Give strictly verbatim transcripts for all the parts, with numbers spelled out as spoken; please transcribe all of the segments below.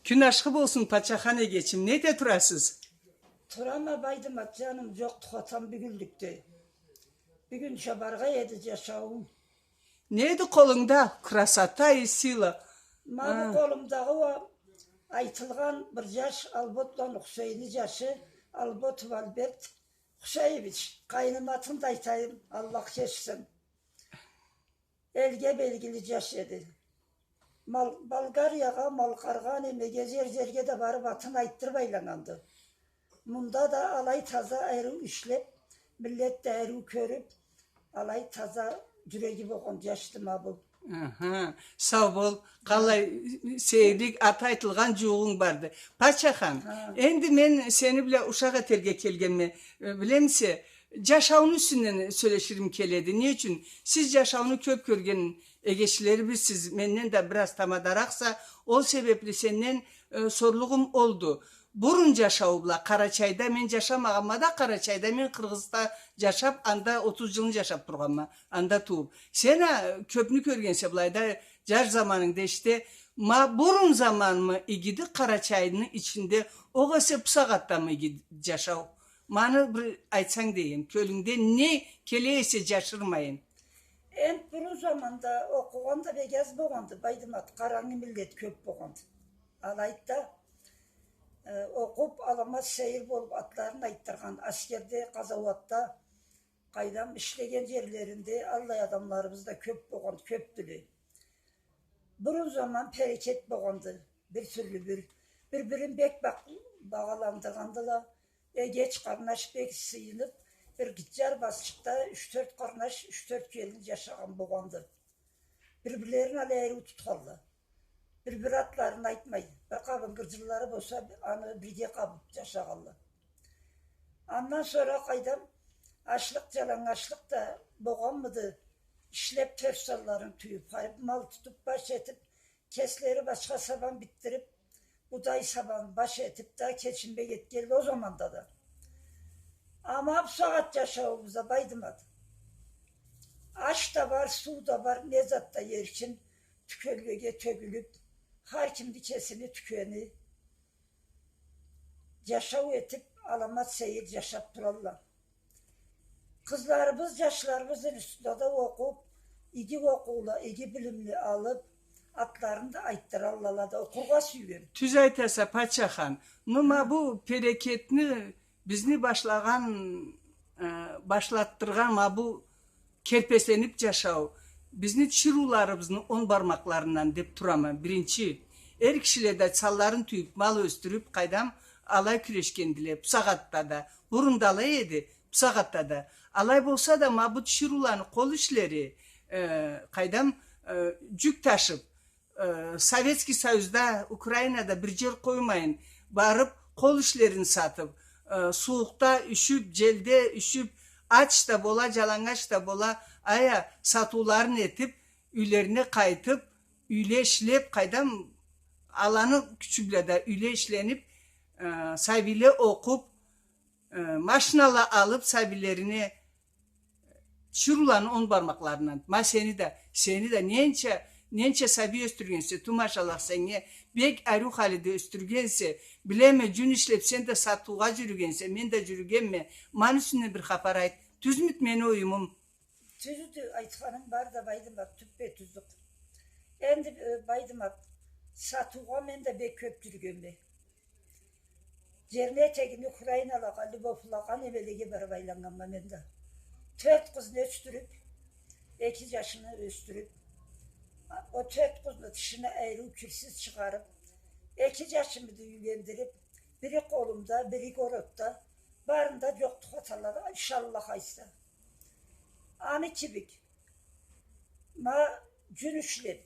Кюн ашхы болсун, Пачахан эгечим, не эте турасыз? Турама, Байдымат джаным, джокъду атам бюгюнлюкде. Бюгюн джабаргъа эди джашауум. Не эди къолунгда? Красота и сила. Ма бу къолумдагъы уа айтылгъан бир джаш, Алботланы Хусейни джашы, Алботов Альберт Хусеевич, къайным атын да айтайым, Аллах кечсин. Элге белгили джаш эди. Мал-, Болгариягъа, Малкъаргъа, немеге, джер-джерге да барыб, атын айтдырыб айланнганды. Мында да алай таза ариу ишлеб, миллет да ариу кёрюб, алай таза джюреги болгъан джашды ма бу. Аха, сау бол. Къалай сейирлик, аты айтылгъан джууугъунг барды. Пачахан, энди мен сени бла ушакъ этерге келгенме, э, билемисе, джашауну юсюнден сёлеширим келеди. Не ючюн? Сиз джашауну кёб кёрген эгечлерибизсиз, менден да бир аз тамадаракъса, ол себебли сенден, э, сорлугъум олду. Бурун джашау бла, Къарачайда мен джашамагъанма да, Къарачайда мен Къыргъызда джашаб, анда отуз джылны джашаб тургъанма, анда тууб. Сен а кёбню кёргенсе былайда, джаш заманынгда ишде, ма бурун заманмы игиди Къарачайны ичинде, огъесе бусагъатдамы игиди джашау? Маны бир айтсанг дейим, кёлюнгде не келе эсе джашырмайын. Эм бурун заманда окъугъан да бек аз болгъанды, Байдымат, къарангы миллет кёб болгъанды. Алайды да, э, окъуб, аламат сейир болуб, атларын айтдыргъан, аскерде, къазауатда, къайдам, ишлеген джерлеринде аллай адамларыбыз да кёб болгъан, кёбдюле. Бурун заман берекет болгъанды, бир тюрлю бир, бир-бирин бек бакъ-, багъаландыргъандыла. Эгеч-къарнаш бек сыйыныб, бир гитчар басчыкъда юч-тёрт къарнаш, юч-тёрт келин джашагъан болгъанды. Бир-бирлерин алай ариу тутханла. Бир-бир атларын айтмай, бир къабын гырджынлары болса, аны бирге къабыб джашагъанла. Андан сора, къайдам, ачлыкъ, джалангачлыкъ да болгъанмыды, ишлеб, тёрт санларын тюйюб, харип мал тутуб, баш этиб, кеслери башха сабан битдириб, будай сабан баш этиб да кечинмей кетгенле ол заманда да. Ама бусагъат джашауубузда, Байдымат, аш да бар, суу да бар, не зат да эркин, тюкенлеге тёгюлюб, хар кимни кесини тюкени, джашау этиб, аламат сейир джашаб туралла. Къызларыбыз, джашларыбыз институтда да окъуб, иги окъуула, иги билимни алыб, атларын да айтдыралла да, окъургъа сюйген. Тюз айтаса, Пачахан. Ну, ма бу берекетни бизни башлагъан, э, башлатдыргъан ма бу керпеслениб джашау, бизни тиширыуларыбызны он бармакъларындан деб турама, биринчи. Эр кишиле да санларын тюйюб, мал ёсдюрюб, къайдам, алай кюрешгендиле, бусагъатда да. Бурун да алай эди, бусагъатда да. Алай болса да, ма бу тиширыуланы къол ишлери, э, къайдам, э, джюк ташыб, э, Советский Союзда, Украинада бир джер къоймайын, барыб, къол ишлерин сатыб, э, сууукъда юшюб, джелде юшюб, ач да бола, джалангач да бола, ая, сатыуларын этиб, юйлерине къайтыб, юйле ишлеб, къайдам, аланы кючю бла да юйле ишлениб, э, сабийле окъуб, э, машинала алыб сабийлерине, тиширыуланы он бармакъларындан. Ма сени да, сени да ненча, ненча сабий ёсдюргенсе, тю машаллах сеннге, бек ариу халиде ёсдюргенсе, билеме, джюн ишлеб сен да сатыугъа джюрюгенсе, мен да джюрюгенме, маны юсюнден бир хапар айт. Тюзмюд мени оюмум? Тюздю, айтханынг бар да, Байдымат, тюппе-тюзлюк. Энди, э, Байдымат, сатыугъа мен да бек кёб джюрюгенме. Джерни этегини Украиналагъа, Львовлагъа, немелеге барыб айланнганма мен да. Тёрт къызны ёсдюрюб, эки джашны ёсдюрюб, ол тёрт къызны тышына ариу кирсиз чыгъарыб, эки джашымы да юйлендириб, бири къолумда, бири городда, барын да джокътукъ аталла, иншаллах, айса. Аны кибик, ма, джюн ишлеб,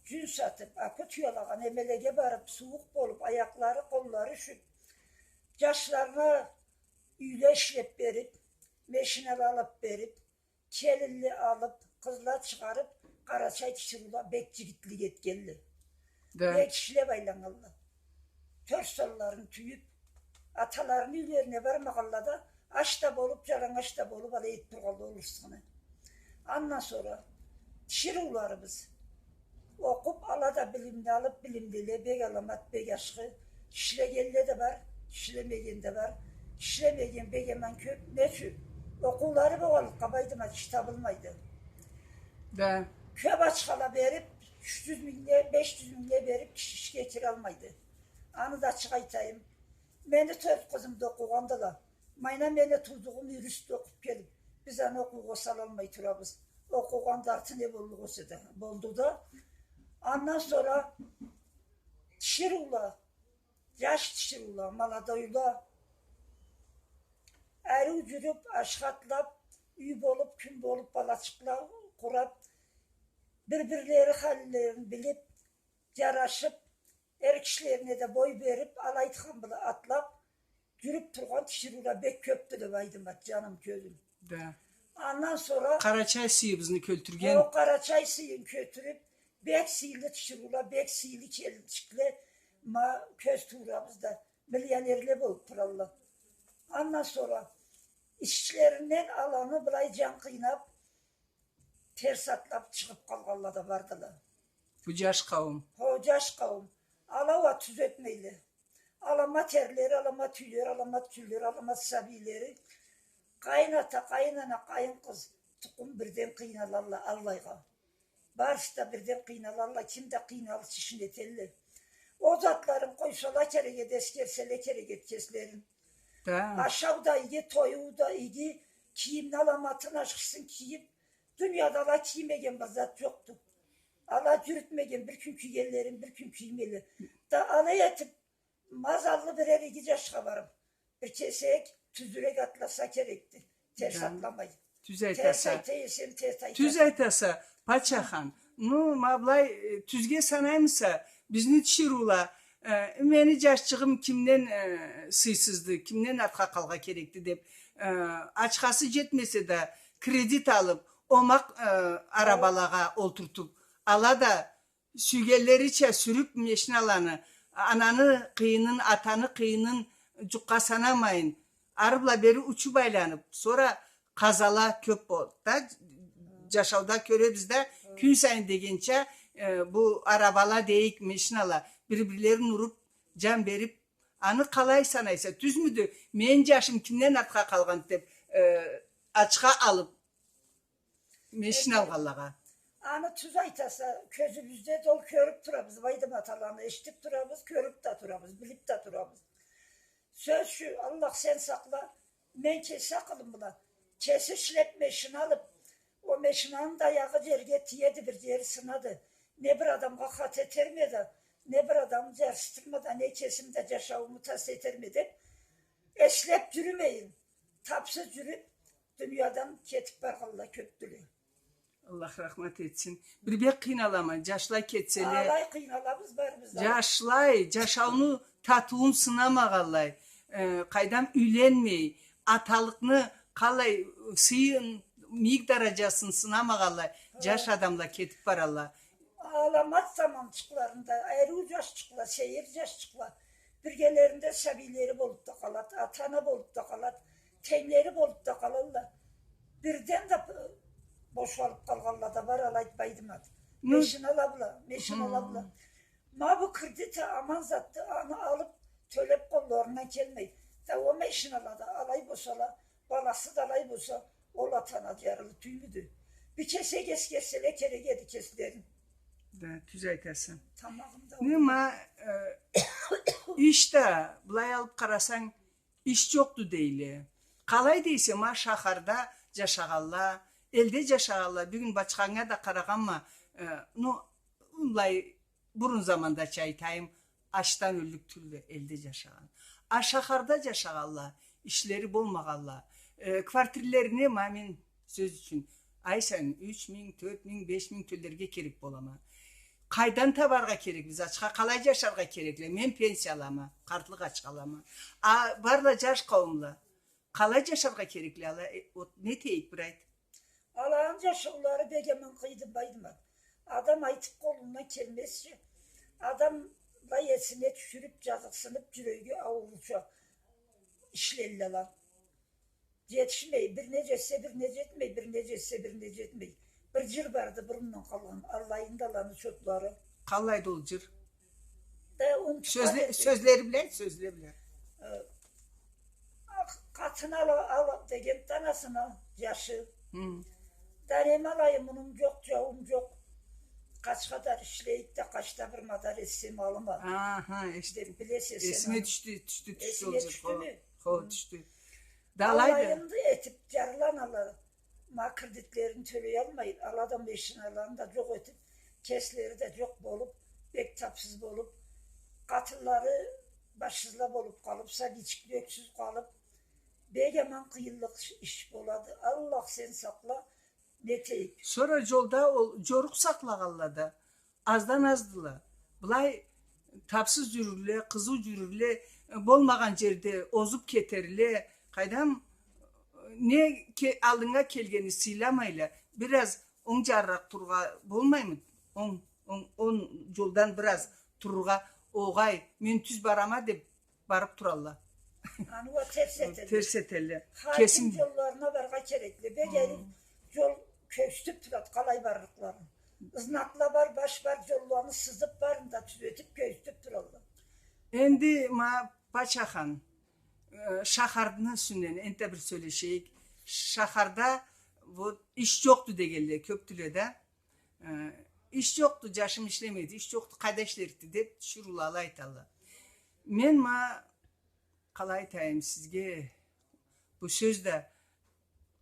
джюн сатыб, акъут уялагъа, немелеге барыб, сууукъ болуб, аякълары, къоллары юшюб, джашларына юйле ишлеб бериб, машинала алыб бериб, келинле алыб, къызла чыгъарыб, Къарачай тиширыула бек джигитлик этгенле. Да. Бек ишлеб айланнганла. Тёрт санларын тюйюб, аталарыны юйлерине бармагъанла да, ач да болуб, джалангач да болуб, алай этиб тургъанла ол рысхыны. Андан сора тиширыуларыбыз Окъуп, ала да билимни алып, билимлиле, бек аламат, бек ашхы. Ишлегенле да бар, ишлемеген да бар. Ишлемеген бек аман кёп. Не ючюн? Окъуулары болгъанлыкъгъа, Байдымат, иш табылмайды. Да. Кёп ачхала берип, юч джюз мингле, беш джюз мингле берип, киши ишге киралмайды. Аны да ачыкъ айтайым. Мени тёрт къызым да окъугъандыла. Майна мени туудугъум юристде окъуп келип, биз аны окъуугъа салалмай турабыз. Окъугъанды, арты не боллукъ эсе да, болду да. Андан сора тиширыула, джаш тиширыула, молодойла, ариу джюрюп, ашхатлап, юй болуп, кюн болуп, балачыкъла къурап, бир-бирлери халлерин билип, джарашып, эр кишилерине да бой берип, алай айтхан бла атлап, джюрюп тургъан тиширыула бек кёпдюле, Байдымат, джаным, кёзюм. Да. Андан сора Къарачай сыйыбызны кёлтюрген. О Къарачай сыйын кётюрюп, бек сыйлы тиширыула, бек сыйлы келинчикле, ма кёз туурабыз да, миллионерле болуп туралла. Андан сора ичлеринден аланы былай джан къыйнап, терс атлап чыгъып къалгъанла да бардыла. Бу джаш къауум. Хо, джаш къауум. Ала уа тюзетмейле. Аламат эрлери, аламат юйлери, аламат кюйлери, аламат сабийлери. Къайын ата, къайын ана, къайын къыз, тукъум бирден къыйналалла аллайгъа. Барысы да бирден къыйналалла, ким да къыйналыш ишин этелле. Ол затларын къойсала керек эди, эсгерселе керек эди кеслерин. Да. Ашау да иги, тоюу да иги, кийимни аламатын ашхысын кийип, дунияда ала киймеген бир зат джокъду. Ала джюрютмеген, бир кюн кийгенлерин бир кюн киймейле. Да алай этип, мазаллы бирер иги джашха барып, бир кесек тюзюрек атласа керекди. Терс атламай. Тюз айтаса. Терс айта эсем, терс айта. Тюз айтаса, пачахан. Ну, ма былай, э, тюзге санаймыса, бизни тиширыула, э, мени джашчыгъым кимден, э, сыйсызды, кимден артха къалгъа керекди деп, э, ачхасы джетмесе да, кредит алып, омакъ, э, арабалагъа олтуртуп, ала да сюйгенлерича сюрюп мешиналаны, ананы къыйынын, атаны къыйынын джукъгъа санамайын, ары бла бери учуп айланып, сора къазала кёп болду да, джашауда кёребиз да, кюн сайын дегенча, э, бу арабала дейик, мешинала бир-бирлерин уруп, джан берип, аны къалай санайса, тюзмюдю, мени джашым кимден артха къалгъанды деп, э, ачха алып, мешин алгъанлагъа. Аны тюз айтаса, кёзюбюзде да ол кёрюп турабыз, Байдымат, аланы эшитип турабыз, кёрюп да турабыз, билип да турабыз. Сёз ючюн, Аллах, сен сакъла, мен кеси акъылым бла, кеси ишлеп мешин алып, ол мешинаны да аягъы джерге тиеди, бир джери сынады. Не бир адамгъа хата этерме да, не бир адамны джарсытырма да, не кесими да джашаууму тас этерме деп, эслеп джюрюмейин, тапсыз джюрюп, дуниядан кетип баргъанла кёпдюле. Аллах рахмат этсин. Бир бек къыйналама, джашлай кетселе. Алай къыйналабыз барыбыз да. Джашлай, джашауну татыуун сынамагъанлай, э, къайдам, юйленмей, аталыкъны къалай сыйын, мийик дараджасын сынамагъанлай, джаш адамла кетип баралла. Аламат заманчыкъларында, ариу джашчыкъла, сейир джашчыкъла, биргелеринде сабийлери болуп да къалады, ата-ана болуп да къалады, тенглери болуп да къалалла. Бирден да бошалып къалгъанла да бар, алай айтмайдым аты. Ну. Мешин ала бла, мешин ала бла. Ма бу кредит аман затды, аны алып, тёлеп къолларындан келмей. Да ол мешин ала да, алай болсала, баласы да алай болса, ол ата-ана джарлы тюймюдю? Бир кесек эсгерселе керек эди кеслерин. Да, тюз айтаса. Тамагъым да... Нима, э, иш да, былай алып къарасанг, иш джокъду дейле. Къалай дейсе, ма шахарда джашагъанла, элде джашагъанла, бюгюн Бачханнга да къарагъанма, э, ну, былай, бурун замандача айтайым, ачдан ёллюк тюлле элде джашагъан. А шахарда джашагъанла, ишлери болмагъанла, э, квартирлерине, ма мен сёз ючюн, ай сайын юч минг, тёрт минг, беш минг тёллерге керек болама. Къайдан табаргъа керекбиз ачха, къалай джашаргъа керекле? Мен пенсия алама, къартлыкъ ачха алама. А барла джаш къауумла, къалай джашаргъа керекле ала? Э, вот, не этейик, бир айт. Аланы джашаулары бек аман къыйынды, Байдымат. Адам айтып къолундан келмезча, адам былай эсине тюшюрюп, джазыкъсынып, джюреги аурууча ишлелле ала. Джетишмей, бирине джетсе, бирине джетмей, бирине джетсе, бирине джетмей. Бир джыр барды бурундан къалгъан, аллайын да аланы чотлары. Къаллайды ол джыр? Да, унутуп... Сёзле-, къалды. Сёзлери бла, сёзле бла. Э, ах, къатын ала, ала дегенди анасына джашы. Хы. Да неме алайым, унум джокъ, джауум джокъ. Къачха да ишлейик да, къачда бир мадар этсем алыма. Аха, эшитдим. Деп билесе сен аны. Эсиме тюшдю, тюшдю, тюшдю ол джыр. Эсинге тюшдюмю? Хо, хо, тюшдю. Да алайды. Аллайын да этип, джарлы аналары ма кредитлерин тёлеялмай, ала да машиналарын да джокъ этип, кеслери да джокъ болуп, бек тапсыз болуп, къатынлары башсызла болуп къалып, сабийчик да ёксюз къалып, бек аман къыйынлыкъ иш, иш болады. Аллах, сен сакъла, не этейик. Сора джолда ол джорукъ сакълагъанла да аздан аздыла. Былай тапсыз джюрюрле, къызыу джюрюрле, болмагъан джерде озуп кетерле. Къайдам, не ке-, аллынга келгенни сыйламайла. Бир аз онг джарыракъ турургъа болмаймы? Онг, онг, онг джолдан бир аз турургъа, огъай, мен тюз барама деп барып туралла. Аны уа терс этелле. Терс этелле. Кесим. Хаким джолларына барыргъа керекли. Бегерим, хы, джол кёргюзтюп турады, къалай барлыкъларын. Знакла бар, баш бар, джолланы сызып, барын да тюзетип, кёргюзтюп туралла. Энди ма, Пачахан, э, шахарны юсюнден энтда бир сёлешейик. Шахарда вот иш джокъду дегенле кёпдюле да. Э, иш джокъду, джашым ишлемейди, иш джокъду, къайда ишлерикди деп, тиширыула алай айталла. Мен ма, къалай айтайым сизге, бу сёз да,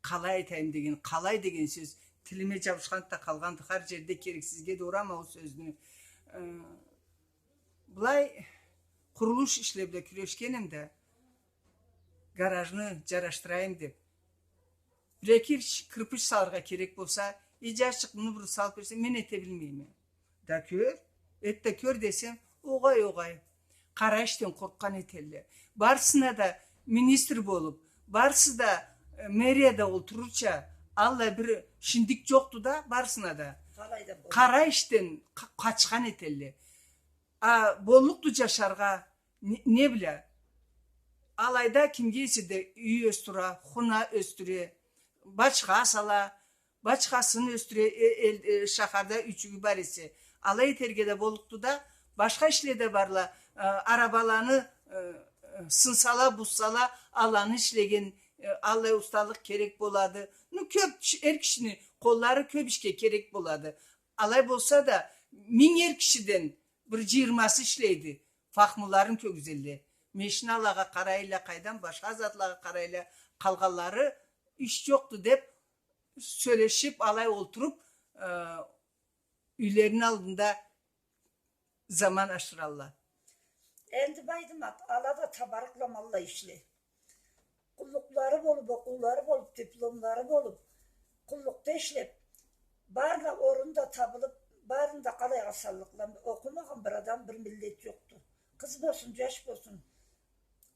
къалай айтайым деген, къалай деген сёз тилиме джабышханды да къалгъанды, хар джерде керексизге да урама ол сёзню. Э, былай къурулуш ишле бла кюрешгенем да, гаражны джарашдырайым деп. Бир-эки кирпич салыргъа керек болса, эй, джашчыкъ, муну бир салып берсе, мен эте билмейме. Да кёр, эт да кёр десем, огъай, огъай. Къара ишден къоркъгъан этелле. Барысына да министр болуп, барысы да, э, мэрияда олтурурча, аллай бир шиндик джокъду да, барысына да. Къалай да болуп. Къара ишден къа-, къачхан этелле. А боллукъду джашаргъа не, не бла? Алайда кимге эсе да юй ёсдюре, хуна ёсдюре, бачха сала, бачхасын ёсдюре, э, эл, э, шахарда юйчюгю бар эсе. Алай этерге да боллукъду да, башха ишле да барла, э, арабаланы, э, э, сынсала, бузсала, аланы ишлеген, э, аллай усталыкъ керек болады. Ну, кёп иш-, эр кишини къоллары кёп ишге керек болады. Алай болса да, минг эр кишиден бир джыйырмасы ишлейди, фахмуларын кёргюзелле. Машиналагъа къарайла, къайдам, башха затлагъа къарайла, къалгъанлары иш джокъду деп сёлешип, алай олтуруп, э, юйлерини аллында заман ашыралла. Энди, Байдымат, ала да табарыкъла ма аллай ишле. Къуллукълары болуп, окъуулары болуп, дипломлары болуп, къуллукъда ишлеп, барына орун да табылып, барын да къалайгъа саллыкъла. Окъумагъан бир адам, бир миллет джокъду. Къыз болсун, джаш болсун,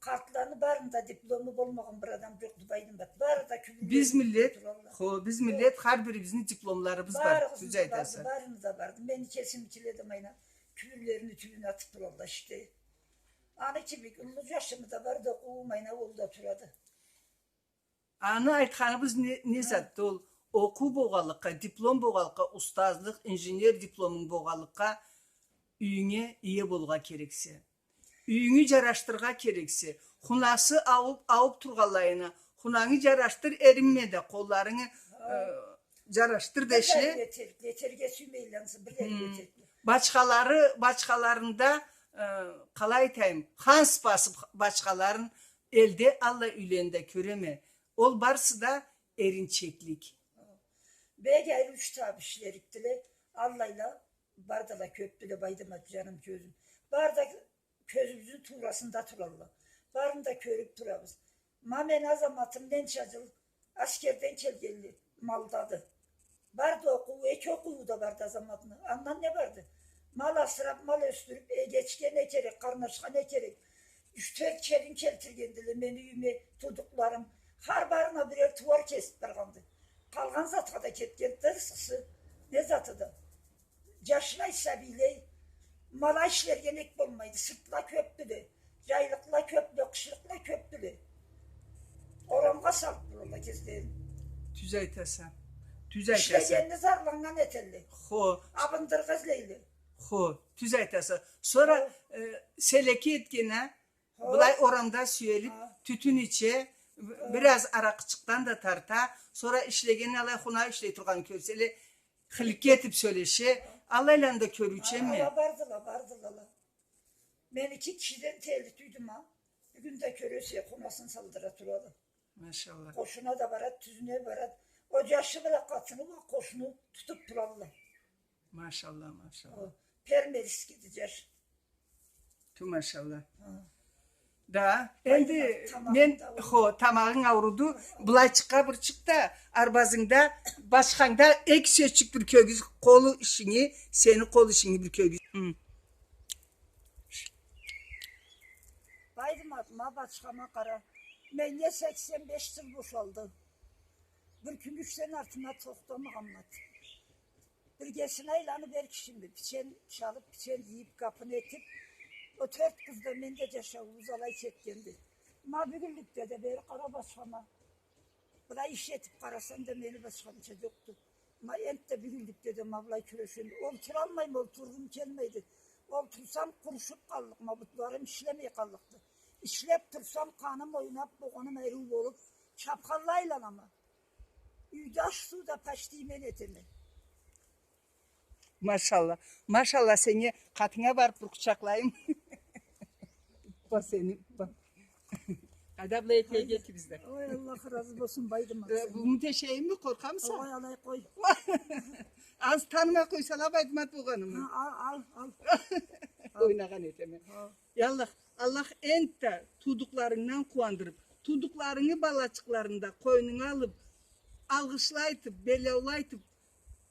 къартланы барында диплому болмагъан бир адам джокъду, Байдымат. Бары да кюбюрлерин тутуп туралла. Биз миллет, хо, биз миллет, хар бирибизни дипломларыбыз бар. Барыбызны да барды, тюз айтаса. Барыны да барды. Мени кесимикиле да майна кюбюрлерини тюбюне атып туралла ишде. Аны кибик уллу джашымы да барды, окъууму майна ол да турады. Аны айтханыбыз не, не затды ол? Окъуу болгъанлыкъгъа, диплом болгъанлыкъгъа, устазлыкъ, инженер дипломунг болгъанлыкъгъа, юйюнге ие болургъа керексе. Юйюнгю джарашдырыргъа керексе. Хунасы аууб, аууб тургъанлайына, хунангы джарашдыр, эринме да, къолларынгы, э, джарашдыр да ишле. Бирлери этерик, этерге сюймейле, бирлери этерик. Бачхалары, бачхаларында, э, къалай айтайым, ханс басып бачхаларын, элде аллай юйлени да кёреме. Ол барысы да эринчеклик. Бек ариу таб ишлерикдиле, аллайла бардыла, кёбдюле, Байдымат, джаным, кёзюм. Бары да кёзюбюзню туурасында туралла. Барын да кёрюб турабыз. Ма мени азаматым ненча джыл аскерден келгенли малдады. Барды окъуу, эки окъууу да барды азаматны. Андан не барды? Мал асыраб, мал ёсдюрюб, эгечге не керек, къарнашха не керек? Юч-тёрт келин келтиргендиле мени юйюме туудукъларым. Хар барына бирер тууар кесиб баргъанды. Къалгъан затха да кетгенди рысхысы. Не заты да. Джашынг сабийлей, ма алай ишлерге нек болмайды. Сыртла кёбдюле, джайлыкъла кёбдюле, къышлыкъла кёбдюле. Орамгъа салыб туралла кеслерин. Тюз айтаса. Тюз айтаса. Ишлегенни зарланнган этелле. Хо. Абындыргъа излейле. Хо, тюз айтаса. Сора, хо, э, селеке этген а, хо, былай орамда сюелиб, хо, тютюн иче, б-, хо, бир аз аракъычыкъдан да тарта, сора ишлеген алай хунар ишлей тургъанын кёрселе, хыликке этиб сёлеше, алайланы да кёрюучеме. Ала бардыла, бардыла. Меники кишиден тели тюйдю ма. Бюгюн да кёресе, хунасын салдыра турады. Машалла. Къошуна да барад, тюзюне барад. Ол джашы бла къатыны бла къошуну тутуб туралла. Машалла, машалла. Ол фермерскийди джаш. Тю, машалла. Хы. Да, энди мен, хо, тамагъынг ауруду, былайчыкъгъа бир чыкъ да, арбазынгда, башхангда эки сёзчюк бир кёргюз, къол ишинги, сени къол ишинги бир кёргюз. Хы. Байдымат, ма башхама къара. Меннге сексен беш джыл бошалды. Бир кюн кюшден артыма тохтамагъанмат. Биргесине айланыб, эр кишими, бичен чалыб, бичен джыйыб, къапыны этиб, ол тёрт къыз да, мен да джашауубуз алай кетгенди. Ма бюгюнлюкде да бери къара башхама. Былай иш этиб къарасанг да, мени башхамча джокъду. Ма энтда бюгюнлюкде да ма былай кюрешеме. Олтуралмайма, олтургъум келмейди. Олтурсам, къурушуб къаллыкъма, бутларым ишлемей къаллыкъды. Ишлеб турсам, къаным ойнаб, болгъаным ариу болуб, чабханлай айланама. Юйде аш-суу да почти мен этеме. Машалла. Машалла, сеннге, къатынга барыб бир къучакълайым. Ба сени, ба. Къайда, былай этейик экибиз да. Ой, Аллах разы болсун, Байдымат. Э, сен. Бу муну тешейимми, къоркъамыса? Ой, алай къой. Аз танымай къойсала, Байдымат болгъанымы. Хы, ал, ал, ал. Ойнагъан этеме. Хы. Я Аллах, Аллах энтда туудукъларынгдан къууандырыб, туудукъларынгы балачыкъларын да къойнунга алыб, алгъышлай айтыб, беллаулай айтыб,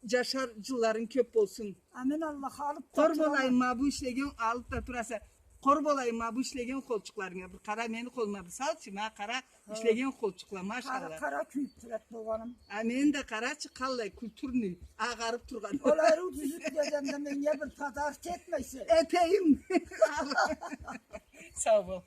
джашар джылларынг кёб болсун. Амин, Аллах, алыб да турама. Къор болайым ма бу ишлеген, алыб да тураса. Къор болайым ма бу ишлеген къолчукъларынга. Бир къара, мени къолума бир салчы, ма къара, ишлеген къолчукъла, машалла. Къара, къара кюйюб турад болгъаным. А мени да къарачы, къаллай культурный, агъарыб тургъан. Ол ариу джюзюкледен да меннге бир подарок этмейсе. Этейим. Сау бол.